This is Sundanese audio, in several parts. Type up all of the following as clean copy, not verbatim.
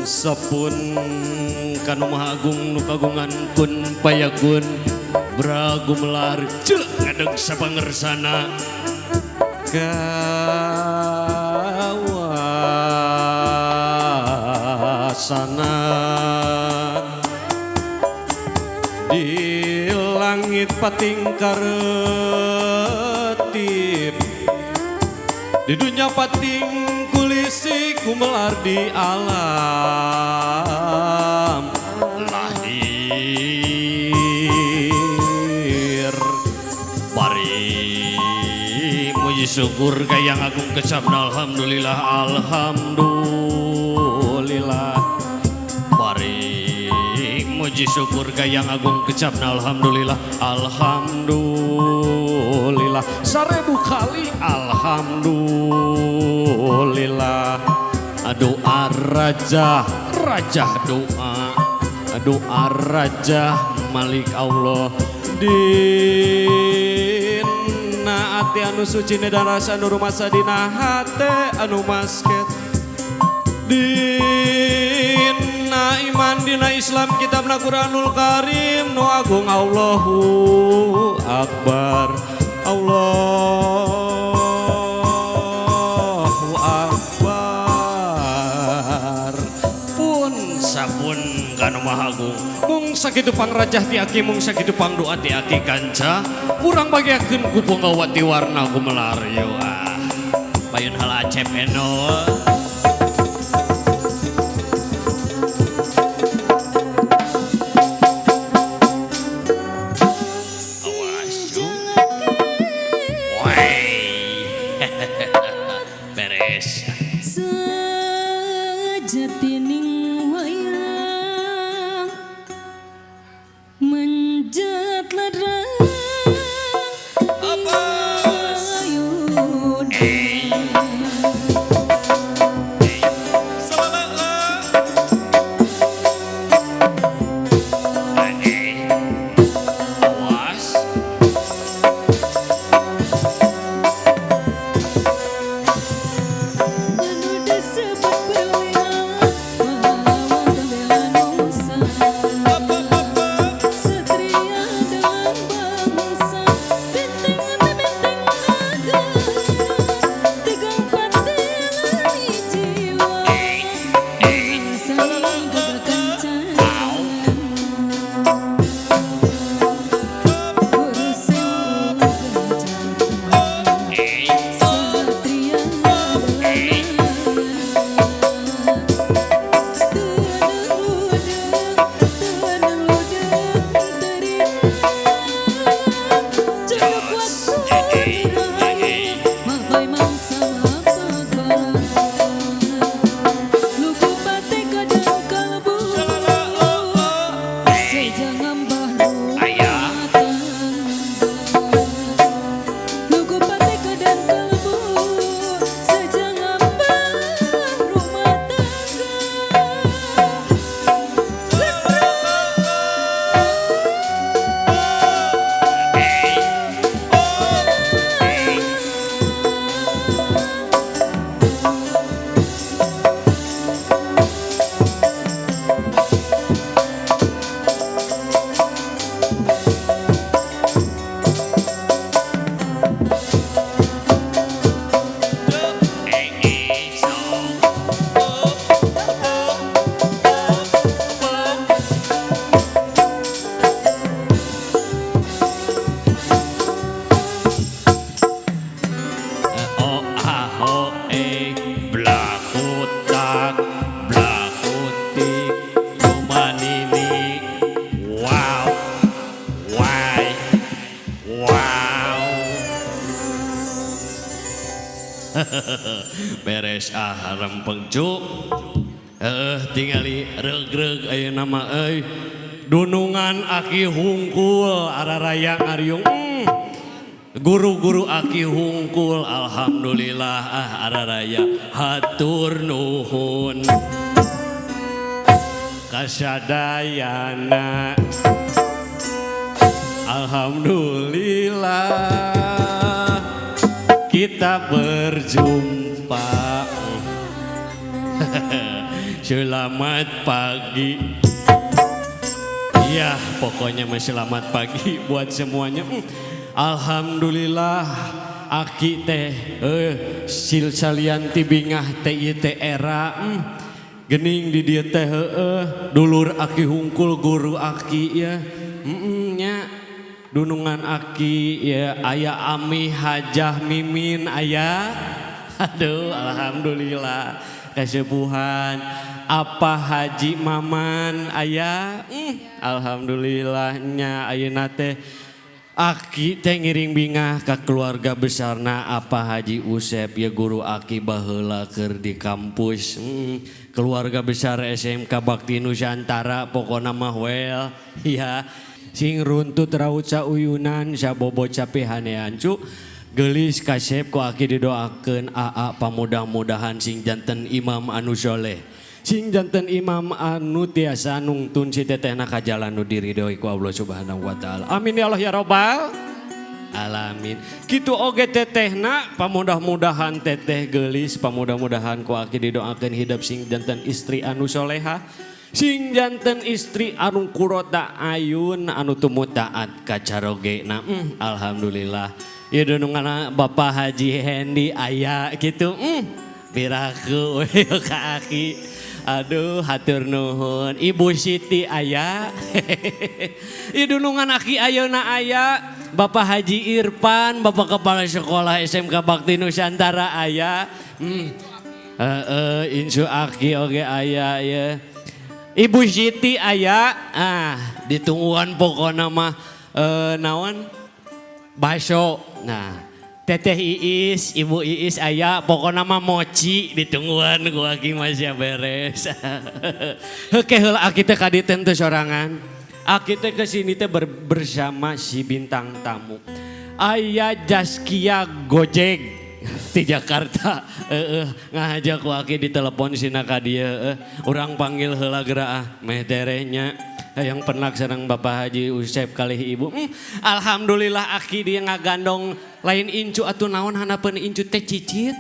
Sapun kanu Maha Agung nu kagungan kun payakun bragumelar ceuk ngadeg sapangersana kawasana di langit pating karetip di dunia pating kulisi kumelar di alam lahir bari muji syukur ka yang agung kecapna alhamdulillah alhamdulillah bari muji syukur ka yang agung kecapna alhamdulillah alhamdulillah 1000 kali alhamdulillah. Doa raja raja doa doa raja Malik Allah dina ati anu suci dan rasa anu rumasa dina hate anu masket dina iman dina Islam kitabna Quranul Karim nu agung Allahu Akbar Allahu Akbar pun sabun kanu Maha Agung mung sakitu pangrajah ti aki mung sakitu pangdoa ti aki kanca urang bagiakeun ku punggawa ti warna gumelar yo ah payun hala Acep Eno. Beres. Sejatining wayang menjat ladang Beres ah rempeng cuk tingali regreg ayeuna mah euy dunungan aki hungkul araraya ngariung guru-guru aki hungkul alhamdulillah ah araraya hatur nuhun kasadayana alhamdulillah kita berjumpa. Selamat pagi. Ya, pokoknya mah selamat pagi buat semuanya. Alhamdulillah aki teh silsalian ti bingah teh ieu teh era gening di dieu teh heueuh dulur aki hungkul guru aki ya. Nya dunungan aki ya aya Ami Hajah Mimin aya. Aduh, alhamdulillah kesepuhan apa Haji Maman aya. Alhamdulillahnya ayeuna teh aki teh ngiring bingah ka keluarga besarna apa Haji Usep ya guru aki baheula keur di kampus. Keluarga besar SMK Bakti Nusantara pokona mah well ya sing runtut raut sauyunan sabobot sapihanean cu gelis kasep ku aki didoakeun aa pamudah-mudahan sing janten imam anu soleh sing janten imam anu tiasa nungtun si tetehna ka jalan nu diridhoi ku Allah Subhanahu wa taala. Amin ya Allah ya rabbal alamin. Kitu oge tetehna pamudah-mudahan teteh gelis pamudah-mudahan ku aki didoakeun hidup sing janten istri anu soleha sing janten istri anu kurota ayun anu tumut taat ka carogena. Alhamdulillah. Ieu dununganna Bapak Haji Hendi aya kitu. Piraku we ka aki. Aduh hatur nuhun. Ibu Siti aya. Ieu dunungan aki ayeuna aya. Bapak Haji Irfan, Bapak Kepala Sekolah SMK Bakti Nusantara aya. Insu aki oge aya ya. Ibu Siti aya. Ah, ditungguan pokona mah naon? Baso. Nah, Teteh Iis, Ibu Iis aya, pokona mah mochi ditungguan ku aki mah sia beres. Heuke heula aki teh ka dieu teh sorangan. Aki teh kesini teh bersama si bintang tamu. Aya Zaskia Gojek di Jakarta. Heeh, ngajak ku aki di telepon sina ka dieu heueuh. Urang panggil heula geura ah, meh terehnya. Yang pernah sareng Bapak Haji Usep kalih ibu. Alhamdulillah aki dia ngagandong lain incu atuh naon hanapeun incu teh cicit.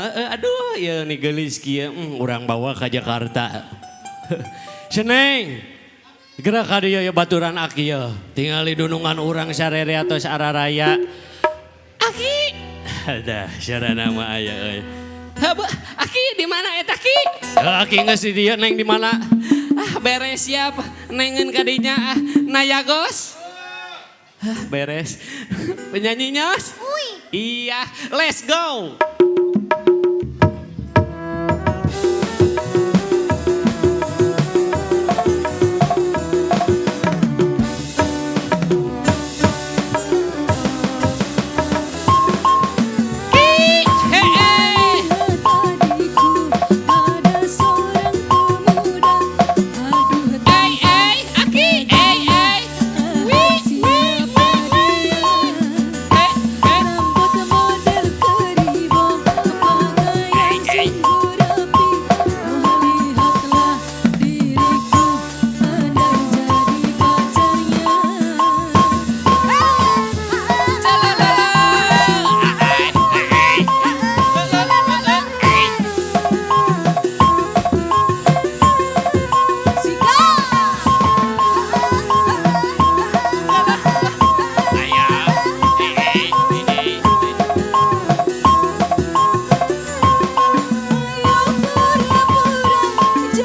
Heeh, aduh ieu ni geulis kieu urang bawa ka Jakarta. Seneng. Geura ka dieu ya baturan aki ye. Tingali dunungan urang sarere atos araraya. Aki. Adah, sarana mah aya euy. Heuh, aki di mana eta ki? Aki geus di dieu neng di mana? Ah, beres siap. Nengen kadinya ah, Nayagos. Ah, beres. Penyanyinya? Iya, let's go. Tadiku ada seorang pemuda. Aduh, Ey, ey, aki, ey, ey. wih, siapa dia? Eh, eh. Rambut model keribo, pakaian sungguh rapi. Oh, lihatlah diriku hendak jadi pacarnya.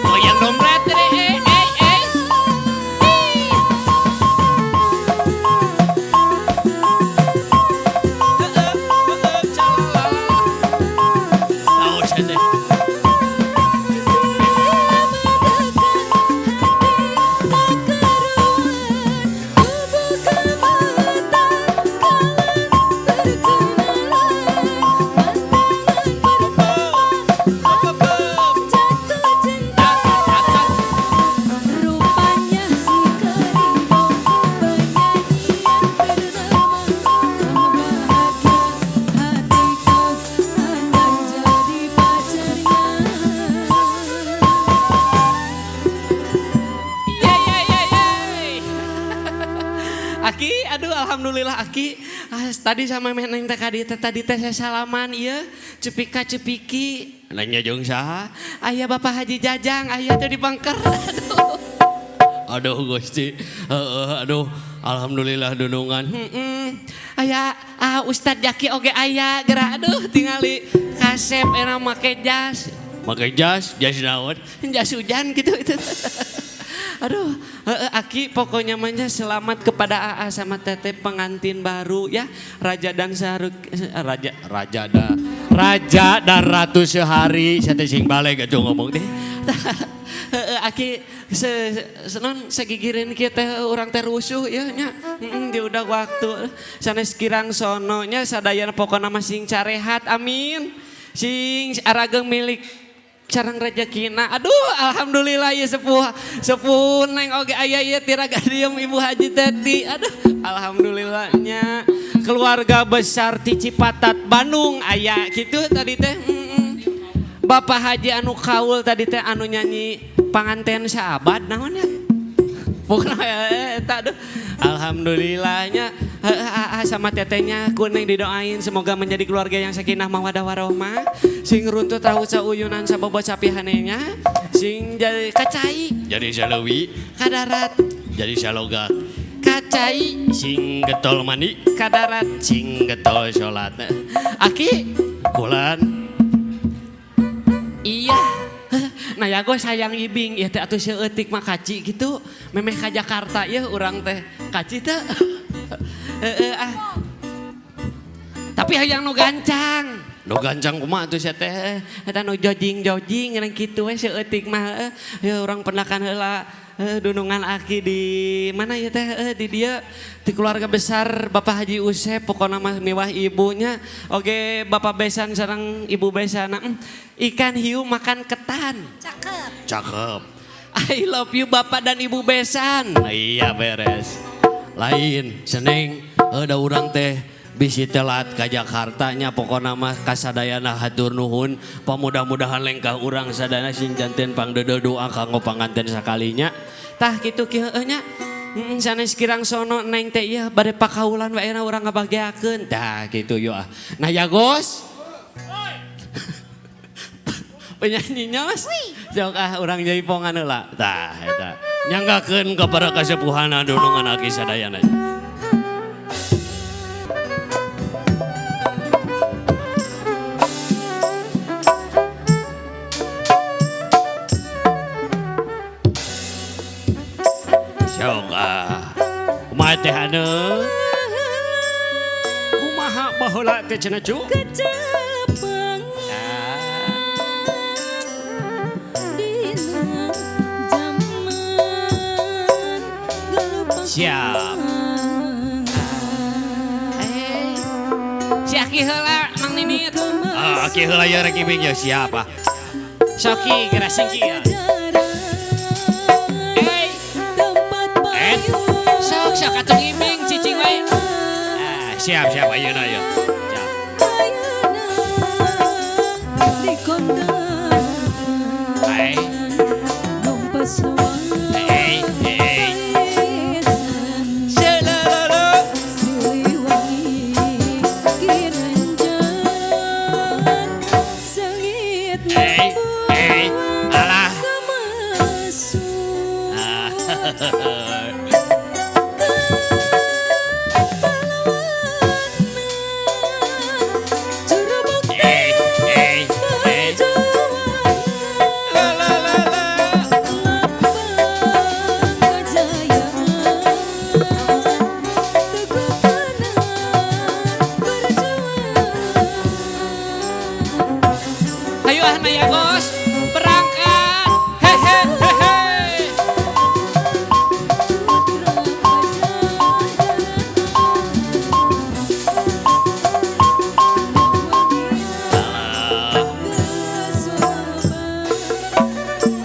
Goyang dompet, eh, eh, eh. Tahu saya teh. Rupanya si keribo penyanyian bernama. Bahagia hatiku akan jadi pacarnya. Yeay, yeay, yeay, yeay. Aki, aduh alhamdulillah Aki. Ah, tadi sama neng teh kadi teh tadi teh saya salaman ieu cepika cepiki. Nanya jeung saha? Aya Bapak Haji Jajang, aya teh di bangker. Aduh. Aduh Gusti. Heeh, aduh. Alhamdulillah dunungan. Heeh. Aya Ustad Jaki oge aya geura aduh tingali kasep era make jas. Make jas, jas naon? Jas hujan gitu itu. Aduh, Aki pokoknya mah selamat kepada AA sama Teteh pengantin baru ya. Raja dan Sahruk Raja raja da raja dan ratu sehari saya teh sing balik atuh ngomong teh. Aki non sagigireun kieu teh urang teh rusuh ya nya. Di udah waktu sanes kirang sono nya sadayana pokona mah sing carehat amin. Sing arageng milik carang rezekina. Aduh, alhamdulillah ya sepuh sepuh neng oge aya ieu tiraga diem Ibu Haji Teti. Aduh, alhamdulillahnya keluarga besar ti Cipatat Bandung aya gitu tadi teh. Bapak Haji anu kaul tadi teh anu nyanyi panganten saabad naon ya? Pokoknya eta aduh. Alhamdulillahnya sama tetehnya kuning didoain semoga menjadi keluarga yang sakinah mawadah warohmah, sing runtut raut sauyunan sabobot sapihanenya, sing jadi kacai Jadi saleuwi, kadarat, jadi saloga, kacai sing getol mandi, kadarat, sing getol salat. Aki Kulan iya. Nah ya gue sayang ibing ya teh atuh seueutik mah kaci gitu memeh ka Jakarta ya urang teh kaci teh. Heeh ah. Tapi hayang nu gancang. Nu gancang kumaha atuh sia teh? Eta nu jojing-jojing ngan kitu we seueutik mah heuh. Ya urang pendakan heula dunungan aki di mana ya teh di dia di keluarga besar Bapak Haji Usep pokona mah miwah ibunya oge Bapak besan sareng Ibu besana ikan hiu makan ketan. Cakep. Cakep. I love you Bapak dan Ibu besan. Nah, iya beres. Lain seneng da urang teh bisi telat ka Jakarta nya pokona mah kasadayana hatur nuhun pamudah-mudahan lengkah urang sadayana sing janten pangdeudeuh doa kanggo panganten sakalinya. Tah kitu kieu heueuh nya. Sanes kirang sono neng teh ieu bade pakaulan wae urang ngabageakeun. Tah kitu yo ah. Nah ya Gus. Penyanyinya Mas. Sok ah urang jaipongan heula. Tah eta. Nyanggakeun kepada kasepuhana dunungan aki sadayana. Sok ah. Kumaha teh anu? Kumaha baheula teh cenah cu? Kecepeng dina zaman gelupang. Siap. Si Aki heula Mang Ninit. Ah, aki heula ya rek ibing ya siapa? Soki geura singkir. Sok sok atuh ngibing cicing wae. Ah, siap siap ayeuna ya. Siap. Hai. Hey, hey. Selelele. Hey, hey. Alah. Ah. Hey, hey, hey. La la la la. Ayo ah Naya Gos, berangkat. Hehe hehe.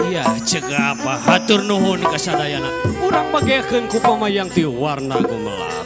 Iya, cek apa hatur nuhun kasadayana. Urang bageakeun ku pamayang ti warna gumelar.